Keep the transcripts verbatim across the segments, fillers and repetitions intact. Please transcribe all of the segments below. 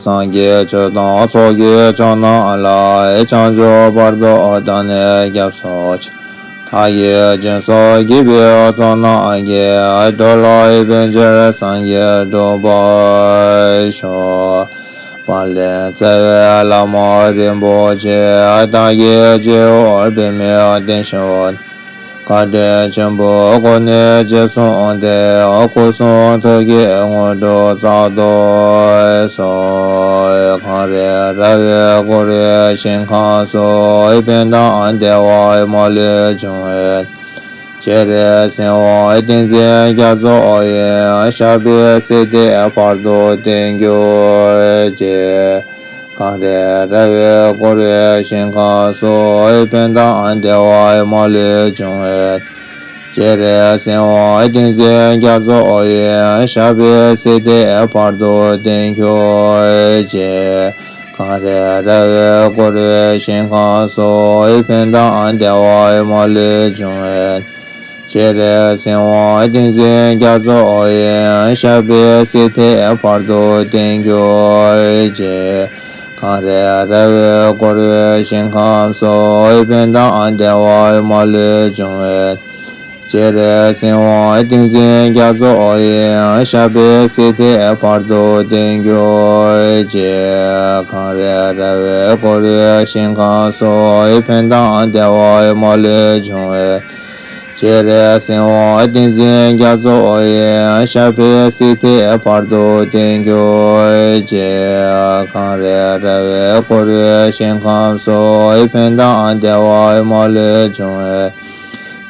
སངས་རྒྱས་ཆོས་དང་ཚོགས་ཀྱི་མཆོག་རྣམས་ལ། བྱང་ཆུབ་བར་དུ་བདག་ནི་སྐྱབས་སུ་མཆི། མཐའ་ཡས་སྦྱིན་སོགས་བགྱིས་པའི་ཚོགས་རྣམས་ཀྱིས། འགྲོ་ལ་ཕན་ཕྱིར་སངས་རྒྱས་འགྲུབ་པར་ཤོག། པཎ་ལས་བརྩེ་བའི་བླ་མ་རིན་པོ་ཆེ། བདག་གི་སྤྱི་བོར་པདྨའི་གདན་བཞུགས། བཀའ་དྲིན་ཆེན་པོའི་སྒོ་ནས་རྗེས་བཟུང་སྟེ། སྐུ་གསུང་ཐུགས་ཀྱི་དངོས་གྲུབ་སྩལ་དུ་གསོལ། གངས་རི་ར་བས་བསྐོར་བའི་ཞིང་ཁམས་སུ། ཕན་དང་བདེ་བ་མ་ལུས་འབྱུང་བའི། སྤྱན་རས་གཟིགས་དབང་ཏིང་འཛིན་རྒྱ་མཚོ་ཡི། ཞབས་པད་སྲིད་མཐའི་བར་དུ་བརྟན་གྱུར་ཅིག། གངས་རི་ར་བས་བསྐོར་བའི་ཞིང་ཁམས་སུ། ཕན་དང་བདེ་བ་མ་ལུས་འབྱུང་བའི། སྤྱན་རས་གཟིགས་དབང་ཏིང་འཛིན་རྒྱ་མཚོ་ཡི། ཞབས་པད་སྲིད་མཐའི་བར་དུ་བརྟན་གྱུར་ཅིག། གངས་རི་ར་བས་བསྐོར་བའི་ཞིང་ཁམས་སུ། ཕན་དང་བདེ་བ་མ་ལུས་འབྱུང་བའི། སྤྱན་རས་གཟིགས་དབང་ཏིང་འཛིན་རྒྱ་མཚོ་ཡི། ཞབས་པད་སྲིད་མཐའི་བར་དུ་བརྟན་གྱུར་ཅིག། གངས་རི་ར་བས་བསྐོར་བའི་ཞིང་ཁམས་སུ། ཕན་དང་བདེ་བ་མ་ལུས་འབྱུང་བའི། སྤྱན་རས་གཟིགས་དབང་ཏིང་འཛིན་རྒྱ་མཚོ་ཡི། ཞབས་པད་སྲིད་མཐའི་བར་དུ་བརྟན་གྱུར་ཅིག། གངས་རི་ར་བས་བསྐོར་བའི་ཞིང་ཁམས་སུ། ཕན་དང་བདེ་བ་མ་ལུས་འབྱུང་བའི། སྤྱན་རས་གཟིགས་དབང་ཏིང་འཛིན་རྒྱ་མཚོ་ཡི། ཞབས་པད་སྲིད་མཐའི་བར་དུ་བརྟན་གྱུར་ཅིག། གངས་རི་ར་བས་བསྐོར་བའི་ཞིང་ཁམས་སུ། ཕན་དང་བདེ་བ་མ་ལུས་འབྱུང་བའི།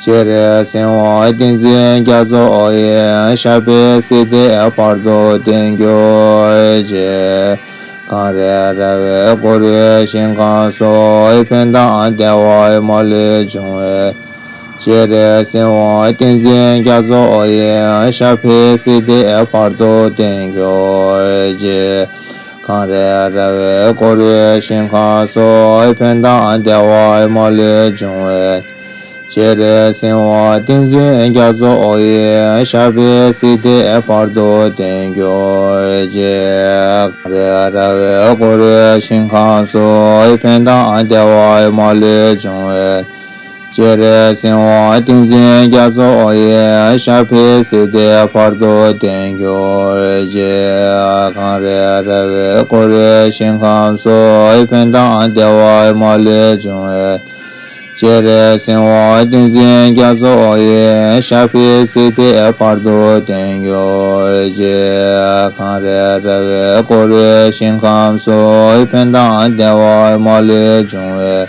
སྤྱན་རས་གཟིགས་དབང་ཏིང་འཛིན་རྒྱ་མཚོ་ཡི། ཞབས་པད་སྲིད་མཐའི་བར་དུ་བརྟན་གྱུར་ཅིག། གངས་རི་ར་བས་བསྐོར་བའི་ཞིང་ཁམས་སུ། ཕན་དང་བདེ་བ་མ་ལུས་འབྱུང་བའི། སྤྱན་རས་གཟིགས་དབང་ཏིང་འཛིན་རྒྱ་མཚོ་ཡི། ཞབས་པད་སྲིད་མཐའི་བར་དུ་བརྟན་གྱུར་ཅིག། གངས་རི་ར་བས་བསྐོར་བའི་ཞིང་ཁམས་སུ། ཕན་དང་བདེ་བ་མ་ལུས་འབྱུང་བའི། སྤྱན་རས་གཟིགས་དབང་ཏིང་འཛིན་རྒྱ་མཚོ་ཡི། ཞབས་པད་སྲིད་མཐའི་བར་དུ་བརྟན་གྱུར་ཅིག། གངས་རི་ར་བས་བསྐོར་བའི་ཞིང་ཁམས་སུ། ཕན་དང་བདེ་བ་མ་ལུས་འབྱུང་བའི། སྤྱན་རས་གཟིགས་དབང་ཏིང་འཛིན་རྒྱ་མཚོ་ཡི། ཞབས་པད་སྲིད་མཐའི་བར་དུ་བརྟན་གྱུར་ཅིག། གངས་རི་ར་བས་བསྐོར་བའི་ཞིང་ཁམས་སུ། ཕན་དང་བདེ་བ་མ་ལུས་འབྱུང་བའི། སྤྱན་རས་གཟིགས་དབང་ཏིང་འཛིན་རྒྱ་མཚོ་ཡི། ཞབས་པད་སྲིད་མཐའི་བར་དུ་བརྟན་གྱུར་ཅིག། གངས་རི་ར་བས་བསྐོར་བའི་ཞིང་ཁམས་སུ། ཕན་དང་བདེ་བ་མ་ལུས་འབྱུང་བའི།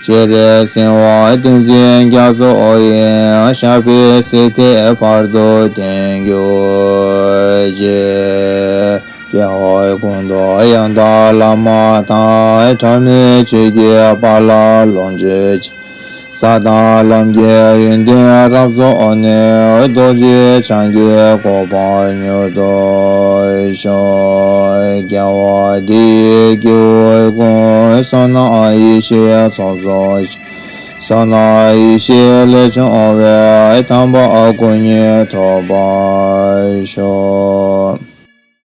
སྤྱན་རས་གཟིགས་དབང་ཏིང་འཛིན་རྒྱ་མཚོ་ཡི། ཞབས་པད་སྲིད་མཐའི་བར་དུ་བརྟན་གྱུར་ཅིག། སྐྱེ་བ་ཀུན་ཏུ་ཡང་དག་བླ་མ་དང་། ཕྲ་མོའི་ཆོས་ཀྱི་པཱ་ལགས་ལོངས་སྤྱོད་ཅིང་། ས་དང་ལམ་གྱི་ཡོན་ཏན་རབ་རྫོགས་ནས། རྡོ་རྗེ་འཆང་གི་གོ་འཕང་མྱུར་ཐོབ་ཤོག། སྐྱེ་བ་འདིའི་སྐྱེ་བོ་ཀུན། བསོད་ནམས་ཡེ་ཤེས་ཚོགས་རྫོགས་ཤིང་། བསོད་ནམས་ཡེ་ཤེས་ལས་བྱུང་བའི། དམ་པ་སྐུ་གཉིས་ཐོབ་པར་ཤོག།